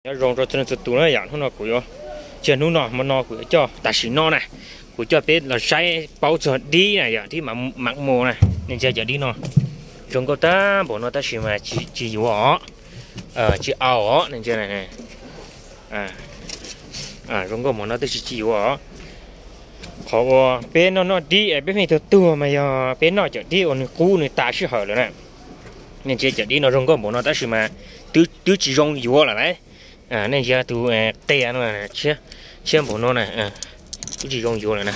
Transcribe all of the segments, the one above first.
Zoo rau txhua leej txhua tus na yom, hnub no kuv yuav, tsis yog hnub no, hmo no kuv yuav coj tam sim no na, kuv coj peb los saib paub txog dib na yom, dib mam mus na. Nej ntsia cov dib no, zoo nkauj tag npaum no tab sis mas tsis yuav os, tsis au os, nej ntsia na. Zoo nkauj npaum no tab sis tsis yuav os. Qhov uas peb noj noj dib es peb pheej tuag tuag mas yog peb noj cov dib uas nws qub nws tas sij hawm lawm na. Nej ntsia cov dib no zoo nkauj npaum no tab sis mas twb tsis zoo yuav lawm lauj. Nej ntsia tus qia no, tshiab npaum no na, twb tsis zoo yuav lawm na.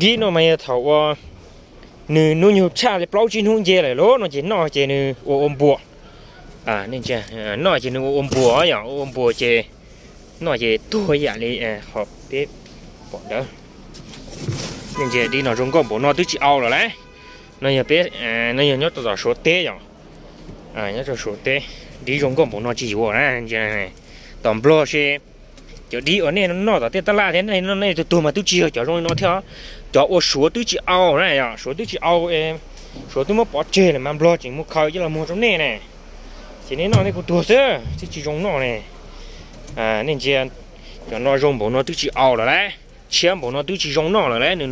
Dib no mas yog thaum uas nws hnub nyoog tshaj li plaub tsib hnub nce lawm lauj no ces noj ces nws ua ua npuas. Noj ces nws ua ua npuas yom, ua ua npuas ces noj ces tuag ib yam li qhov peb pom ntawd. Nej ntsia dib no zoo nkauj npaum no twb tsis au lawm lauj. No yog peb, no yog nyob rau tom Suav teb yom. Nyob rau Suav teb, dib zoo nkauj npaum no tsis yuav na. Tom Nplog ces cov dib uas nej noj tom tej tab laj thiab nej noj nej tuag tuag mas twb tsis yog cov zoo li no thiab. Cov uas Suav twb tsis au na yom, Suav twb tsis au, Suav twb muab pov tseg lawm mas Nplog tseem mus khaws coj los muag rau nej ne. Ces nej noj nej kuj tuag xwb, twb tsis zoo noj ne. Nej ntsia, cov no zoo npaum no twb tsis au lawm lauj. Tshiab npaum no twb tsis zoo noj lawm lauj, nws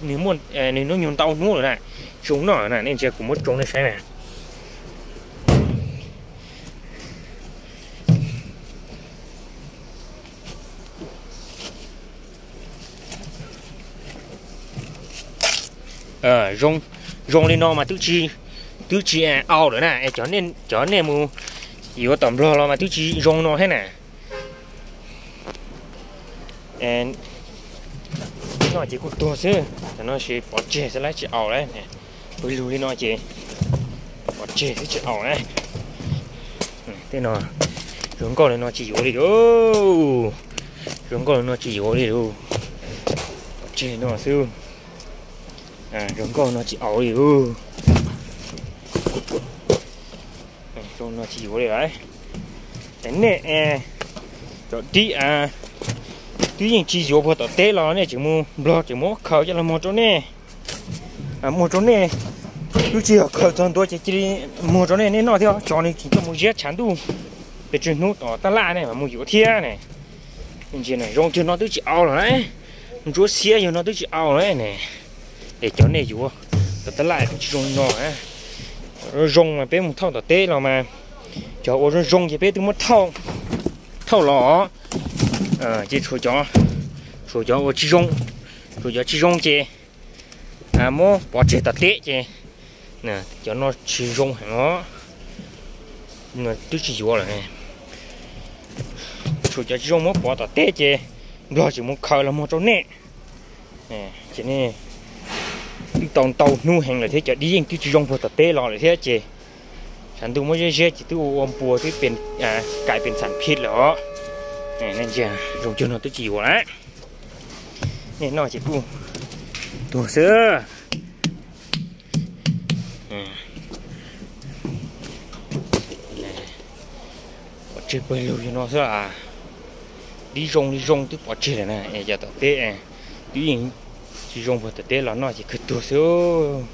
hnub nyoog ntau hnub lawm na, tsis zoo noj na. Nej ntsia kuv muab tsoo nej saib na. Zoo li no mas twb tsis au lawm na, cov nej mus yuav tom Nplog los mas twb tsis zoo no thiab na. Noj ces kuj tuag xwb, cov no ces pov tseg xwb lauj, tsis au lauj. Pw lug li no ces pov tseg xwb tsis au lauj. Tej no zoo nkauj li no tsis yuav li lauj. Zoo nkauj li no tsis yuav li lauj. Pov tseg no xwb. Zoo nkauj no tsis au li lauj. Zoo no tsis yuav li lauj. Nej, cov dib twb yeej tsis yuav puag tom teb los nej tseem mus Nplog tseem muab khaws coj los muag rau nej, muag rau nej. Twb tsis yog khaws txog ntua ces cia li muag rau nej, nej noj thiab, tsov nws tseem tuaj mus ziab tshav ntuj pes tsawg hnub tom tab laj ne mas mus yuav thiab ne. Ntsia zoo cuag no twb tsis au lawm lauj, ntsuab xiab yog no twb tsis au lawm ne. Es cov nej yuav tom tab laj twb tsis zoo no. Zoo mas peb mus thauj tom teb los mas, cov uas zoo zoo ces peb twb muab thauj los, ces tshuav cov uas tsis zoo, tshuav cov tsis zoo ces muab pov tseg tom teb ces cov no tsis zoo heev os, twb tsis yuav lawm. Tshuav cov tsis zoo muab pov tom teb ces Nplog tseem mus khaws los muag rau nej. Ces nej twb tau ntau hnub heev lawm thiab, cov dib yeej twb tsis zoo puag tom teb los lawm thiab ces tshav ntuj muab ziab ziab ces twb ua ua npuas twb kais pes xam phij lawm os. Zoo cuag no twb tsis yuav lawm. Nej noj ces kuj tuag xwb. Pov tseg pawg lug yog no xwb. Dib zoo li zoo twb pov tseg lawm na, es cov tom teb twb yeej tsis zoo puag tom teb los noj ces kawg tuag xwb.